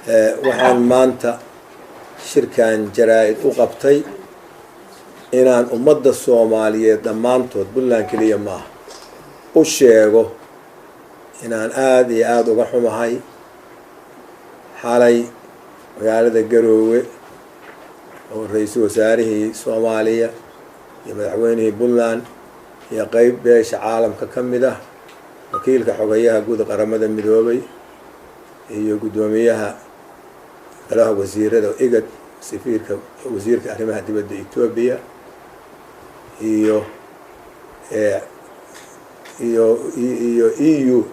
Waxaan maanta shirkan jaraa-id u qabtay inaan ummadda Soomaaliyeed dhammaantood, Puntland keliya ma ah, u sheego inaan aada iyo aada uga xumahay xalay magaalada Garoowe oo ra-iisul wasaarihii Soomaaliya iyo madaxweynihii Puntland iyo qeyb beesha caalamka ka mid ah, wakiilka xogayaha guud Qaramada Midoobay iyo guddoomiyaha golaha wasiirada IGAD, safiirka, wasiirka arrimaha dibadda Etoobiya iyo EU,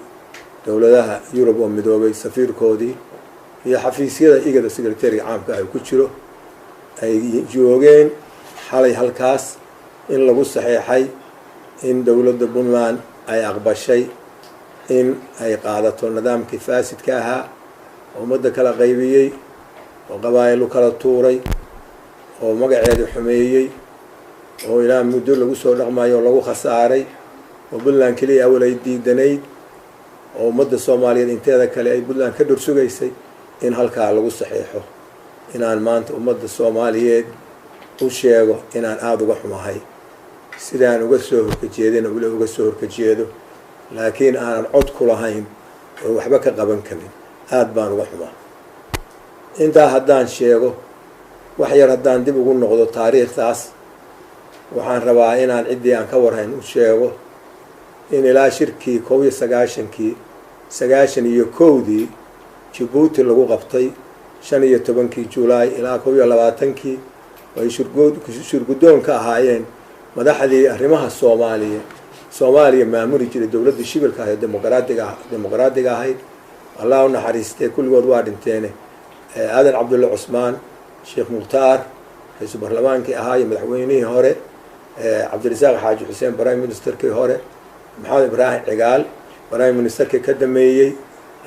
dowladaha Yurub oo midoobay safiirkoodii, iyo xafiisyada IGAD secretariga caamka ay ku jiro ay joogeen xalay halkaas in lagu saxeexay in dowladda Puntland ay aqbashay in ay qaadato nidaamkii faasidka ahaa oo ummadda kala qaybiyey oo qabaa'ilu kala tuuray oo magaceeda xumeeyey oo ilaa muddo lagu soo dhaqmayo oo lagu khasaaray, oo Puntland keliya awal ay diidanayd oo ummadda Soomaaliyeed inteeda kale ay Puntland ka dhorsugaysay, in halkaa lagu saxiixo. Inaan maanta ummadda Soomaaliyeed u sheego inaan aada uga xumahay, sidaan uga soo horkajeedana weli uga soo horkajeedo, laakiin aanan cod ku lahayn oo waxba ka qaban karin. Aada baan uga xumaa. Intaa haddaan sheego, wax yar haddaan dib ugu noqdo taariikhdaas, waxaan rabaa inaan ciddii aan ka warhayn u sheego in ilaa shirkii 91-kii, 91-dii Jabuuti lagu qabtay 15-kii Julaay ilaa 21-kii, ay shirguddoon ka ahaayeen madaxdii arrimaha Soomaaliya maamuli jiray, dowladda shibilka ahayd, dimuqraadiga ahayd, Allah u naxariistee, kulligood waa dhinteene, Aadan Cabdulle Cusmaan, Sheekh Mukhtaar, ra-iisul baarlamaankii ahaa iyo madaxweynihii hore, Cabdirasaaq Xaaji Xuseen, prime ministerkii hore, Maxamed Ibraahim Cigaal, prime ministerkii ka dameeyey,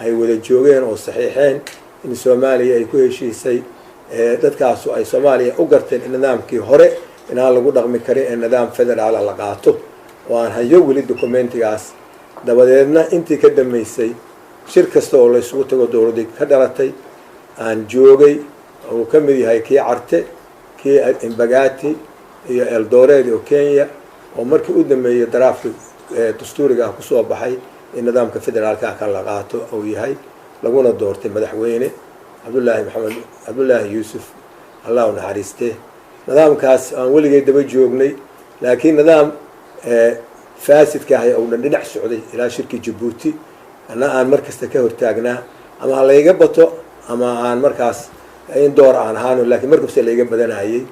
ay wada joogeen oo saxiixeen in Soomaaliya ay ku heshiisay, dadkaasu ay Soomaaliya u garteen in nidaamkii hore inaan lagu dhaqmi karin ee nidaam federaala la qaato, oo aan hayo weli documentigaas. Dabadeedna intii ka dambeysay shir kasta oo laysugu tago dowladdii ka dhalatay aan joogay, oo uu ka mid yahay kii Carte, kii Embagathi iyo Eldoret oo Kenya, oo markii u dambeeyey draftka dastuuriga ah kusoo baxay in nidaamka federaalka ka la qaato uu yahay, laguna doortay madaxweyne Cabdullaahi Maxamed Cabdullaahi Yuusuf, Allah u naxariistee. Nidaamkaas aan weligay daba joognay, laakiin nidaam faasidka ahay ou dhan dhinac socday ilaa shirkii Jabuuti, anna aan mar kasta ka hortaagnaa, ama ha layga bato ama aan markaas in door aan ahaano, lakiin mar kasta layga badanayay.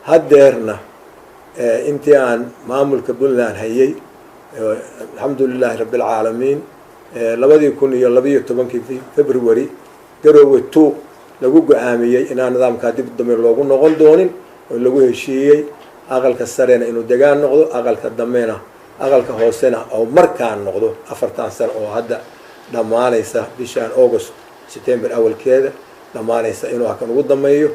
Haddeerna intii aan maamulka Puntland hayay, alxamdu lilaahi rabbi alcaalamiin, 2012-kii February Garoowe 2 lagu go-aamiyey inaan nidaamkaa dib dambe loogu noqon doonin, oo lagu heshiiyey aqalka sarena inuu degaan noqdo, aqalka dambena, aqalka hoosena oo markaan noqdo 4tan sano oo hadda dhammaanaysa bishaan August, September awalkeeda dhammaanaysa, inuu hakan ugu dambeeyo.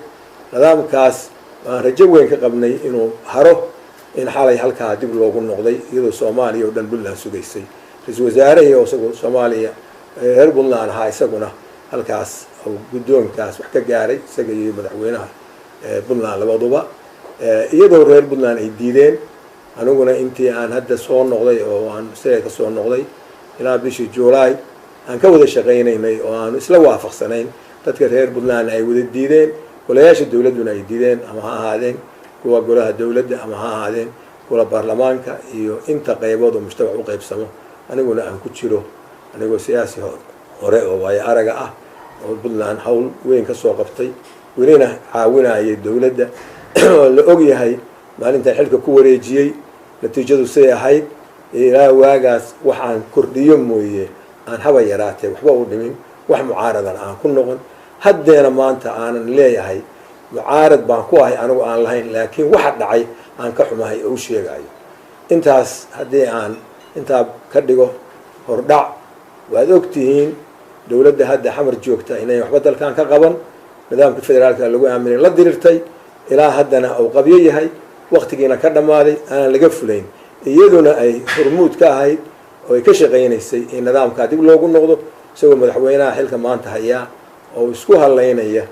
Nidaamkaas aan rajo weyn ka qabnay inuu haro, in xalay halkaa dib loogu noqday, iyadoo Soomaaliya oo dhan Puntland sugaysay, ra-iisul wasaarihii oo isagu Soomaaliya reer Puntland ahaa isaguna halkaas oo guddoonkaas wax ka gaaray, isaga iyo madaxweynaha Puntland labaduba, iyadoo reer Puntland ay diideen. Aniguna intii aan hadda soo noqday oo aan Australia ka soo noqday ilaa bishii July aan ka wada shaqaynaynay oo aanu isla waafaqsanayn, dadka reer Puntlandna ay wada diideen, golayaasha dowladduna ay diideen, ama ha ahaadeen kuwa golaha dowladda ama ha ahaadeen kuwa baarlamaanka iyo inta qaybood oo mujtamac u qaybsamo, aniguna aan ku jiro, anigoo siyaasi hore oo waayo araga ah oo Puntland hawl weyn ka soo qabtay, welina caawinayay dowladda, oo la og yahay maalintaan xilka ku wareejiyey natiijadu siday ahayd, ilaa waagaas waxaan kordhiyo mooye aan haba yaraatee waxba u dhimin, wax mucaaradan aan ku noqon. Haddeena maanta aanan leeyahay mucaarad baan ku ahay, anigu aan lahayn, laakiin waxa dhacay aan ka xumahay oo u sheegayo. Intaas haddii aan intaa ka dhigo hordhac, waad og tihiin dowladda hadda Xamar joogta inay waxba dalkan ka qaban, nidaamka federaalka lagu aaminay la dirirtay, ilaa haddana uu qabyo yahay, waktigiina ka dhammaaday, aanan laga fulayn, iyaduna ay hormuud ka ahayd oo ay ka shaqaynaysay in nidaamkaa dib loogu noqdo, isagoo madaxweynaha xilka maanta hayaa. oo isku halaynaya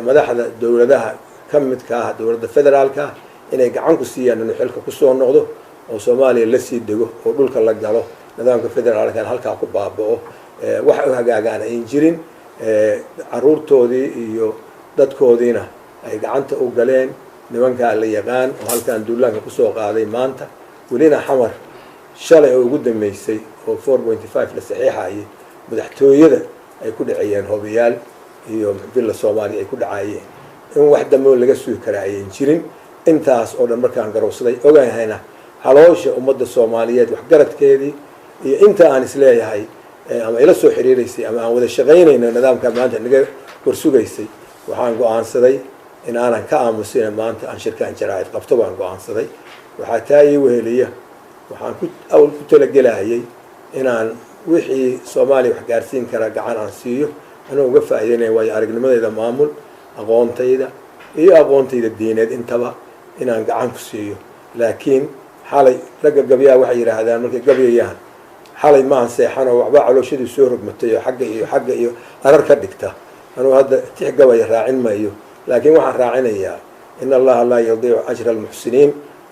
madaxda dowladaha ka midka ah dowladda federaalka ah inay gacan ku siiyaan inuu xilka kusoo noqdo oo Soomaaliya la sii dego oo dhulka la galo, nidaamka federaalkana halkaa ku baaba'o, wax u hagaagaan ayn jirin, caruurtoodii iyo dadkoodiina ay gacanta u galeen nimankaa la yaqaan oo halkan duulaanka kusoo qaaday maanta. Welina Xamar shalay oo ugu dambeysay oo 4.5 la saxiixayay madaxtooyada ay ku dhacayeen hobiyaal iyo Villa Soomaaliya ay ku dhacayeen, in wax dambe laga sugi kara ayan jirin. Intaas oo dhan markaan garowsaday, ogahayna caloosha ummadda Soomaaliyeed waxgaradkeedii iyo inta aan isleeyahay ama ila soo xiriireysay ama aan wada shaqaynayno nidaamka maanta naga warsugaysay, waxaan go-aansaday in aanan ka aamusina maanta aan shirkaan jaraa'id qabto baan go-aansaday. Waxaa taa ii weheliya, waxaan ku awl ku talagelayay inaan wixii Soomaaliya wax gaarsiin kara gacan aan siiyo, anuu uga faa'iideynaya waayo aragnimadayda maamul, aqoontayda iyo aqoontayda diineed intaba inaan gacan ku siiyo. Laakiin xalay ragga gabyaha waxay yidhaahdaan markay gabyayaan, xalay maahan seexan oo waxbaa calooshadii soo rogmatay oo xagga iyo xagga iyo arar ka dhigta. Anugu hadda tix gabaya raacin mayo, laakiin waxaan raacinayaa in Allaha laa yudiicu ajra almuxsiniin.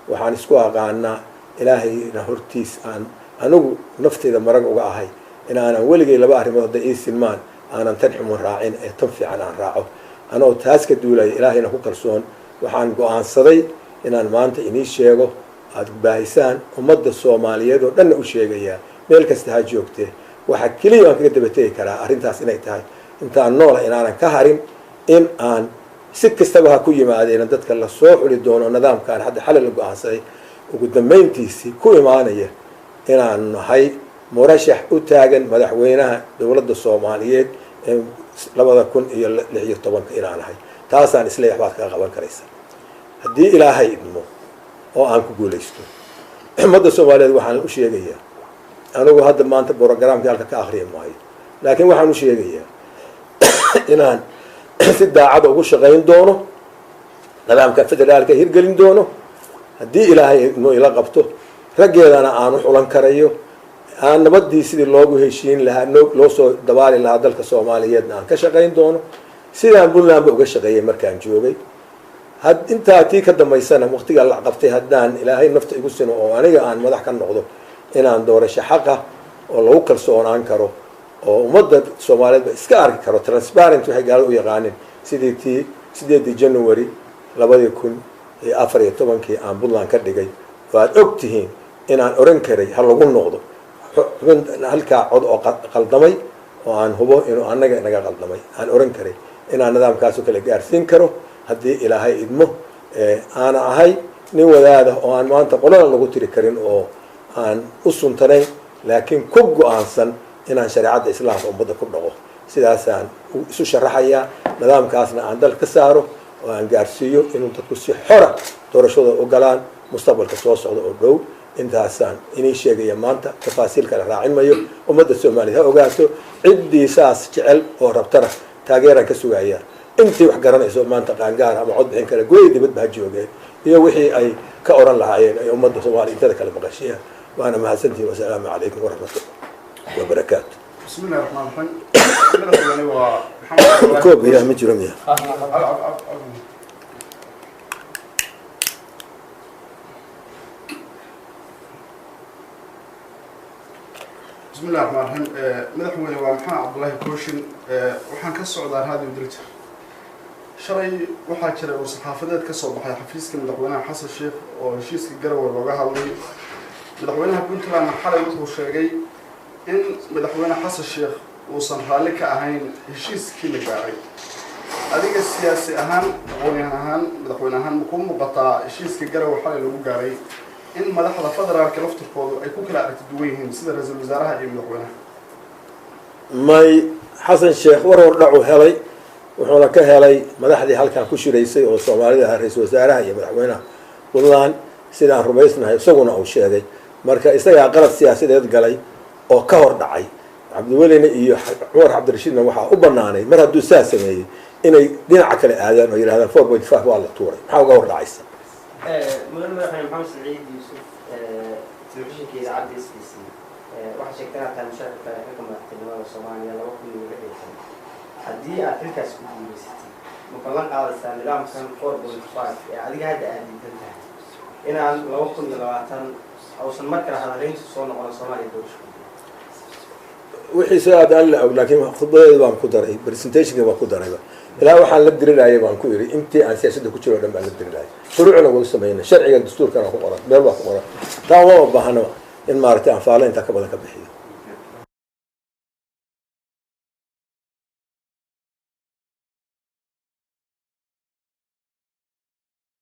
Waxaan isku aqaanaa Ilaahayna hortiis aan anigu naftayda marag uga ahay in aanan weligay laba arrimood hadday ii silmaan aanan tan xumun raacin ee tan fiican aan raaco. Anoo taas ka duulaya, Ilaahayna ku kalsoon, waxaan go-aansaday inaan maanta inii sheego, aada baahisaan, ummadda Soomaaliyeed oo dhanna u sheegayaa meel kasta ha joogtee, waxaa keliya aan kaga dabategi karaa arrintaas inay tahay intaan noola inaanan ka harin, in aan si kastaba ha ku yimaadeena dadka lasoo xuli doono nidaamkaan hadda xalay la go-aansaday ugu dambeyntiisii ku imaanaya inaan nahay murashax u taagan madaxweynaha dowladda Soomaaliyeed ee 2016 inaan ahay. Taasaan isleeyax baad kaga qaban karaysa haddii Ilaahay idmo oo aan ku guulaysto. Ummadda Soomaaliyeed waxaan u sheegayaa, anigu hadda maanta brogramkii halka ka akriya maayo, laakiin waxaan u sheegayaa inaan si daacada ugu shaqayn doono nidaamka federaalka, hirgelin doono haddii Ilaahay idmo ila qabto, raggeedana aan u xulan karayo, aan nabadii sidii loogu heshiin lahaa loo soo dabaali lahaa dalka Soomaaliyeedna aan ka shaqayn doono, sidaan Puntlandba uga shaqeeyay markaan joogay. Had intaa tii ka dambaysana waqtiga la qabtay haddaan Ilaahay nafta igu sino oo aniga aan madax ka noqdo, inaan doorasho xaqa oo lagu kalsoonaan karo oo ummadda Soomaaliyeed ba iska arki karo, transparent waxay gaalada u yaqaanin, sidii tii 8dii January 2014kii aan Puntland ka dhigay oo aad og tihiin inaan oran karay ha lagu noqdo xubin halkaa cod oo qaldamay oo aan hubo inuu annaga naga qaldamay, aan oran karay inaan nidaamkaasoo kale gaarsiin karo haddii Ilaahay idmo. Aana ahay nin wadaada oo aan maanta qolada lagu tiri karin oo aan u suntanayn, laakiin ku go-aansan inaan shareecadda islaamka ummadda ku dhaqo. Sidaasaan isu sharaxayaa, nidaamkaasna aan dal ka saaro oo aan gaarsiiyo inuu dadku si xora doorashada u galaan mustaqbalka soo socda oo dhow. Intaasaan inii sheegaya maanta, tafaasiil kale raacin mayo. Ummadda Soomaaliya ha ogaato, ciddii saas jecel oo rabtana taageeraan ka sugayaa. Intii wax garanayso maanta qaangaar ama cod bixin kara gudaha dibadba ha joogeen iyo wixii ay ka oran lahaayeen ay ummadda Soomaaliya intada kale maqashiyaan. Waana mahadsantihin. Wasalaamu calaykum waraxmatullah wabarakaatu. بسم الله الرحمن الرحيم. madaxweyne waa Maxamed Koob ilah ma jiro miya? بسم الله الرحمن الرحيم. Madaxweyne waa Maxamed Cabdullaahi Kooshin, waxaan ka socdaa Raadiyo Diljar. Shalay waxaa jiray uu saxaafadeed ka soo baxay xafiiska madaxweynaha Xasan Sheekh oo heshiiska Garowe looga hadlay. Madaxweynaha Puntlandna xalay wuxuu sheegay in madaxweyne Xasan Sheekh uusan raalli ka ahayn heshiiskii la gaaray. Adiga siyaasi ahaan, aqoonyahan ahaan, madaxweyne ahaan, ma kuu muuqataa heshiiska Garowe xalay lagu gaaray in madaxda federaalka laftirkoodu ay ku kala aragti duwan yihiin, sida ra-iisul wasaaraha iyo madaxweynaha? May, Xasan Sheekh war hor dhacu helay, wuxuuna ka helay madaxdii halkan ku shiraysay oo Soomaalida ahaa, ra-iisul wasaaraha iyo madaxweynaha Puntland, sidaan rumaysnahay isaguna uu sheegay. Marka isagaa qalad siyaasadeed galay oo ka hor dhacay. Cabdiwelina iyo Cumar Cabdirashiidna waxaa u banaanay mar hadduu saa sameeyey inay dhinaca kale aadaan oo yidhahdaan 4.5 waa la tuuray, maxaa uga hor dhacaysa? Mudane madaxweyne, Maxamed Saciid Yuusuf, telefishinka idaacadda SBC. Waxaa sheegtay inaad tahay musharraxa xilka madaxtinimada Soomaaliya 2016. Haddii aad xilkaas ku guulaysatid, ma ballan qaadaysaa nidaamkan 4.5 ee adiga hadda aad diidan tahay inaan 2020 ausan mar kale hadalayntu soo noqon Soomaaliya doorasho? Wixii soo aad aan la og, laakiin khudbadeeda baan ku daray, presentationka baan ku darayba. Ilaa waxaan la dirirayay baan ku iri, intii aan siyaasadda ku jiro o dhan baan la dirirayay. Shuruucna waa u sameynay, sharciga dastuurkana ku qoran, meel baa ku qoran. Taa uma baahno in maaragtay aan faalo intaa ka badan ka bixiyo.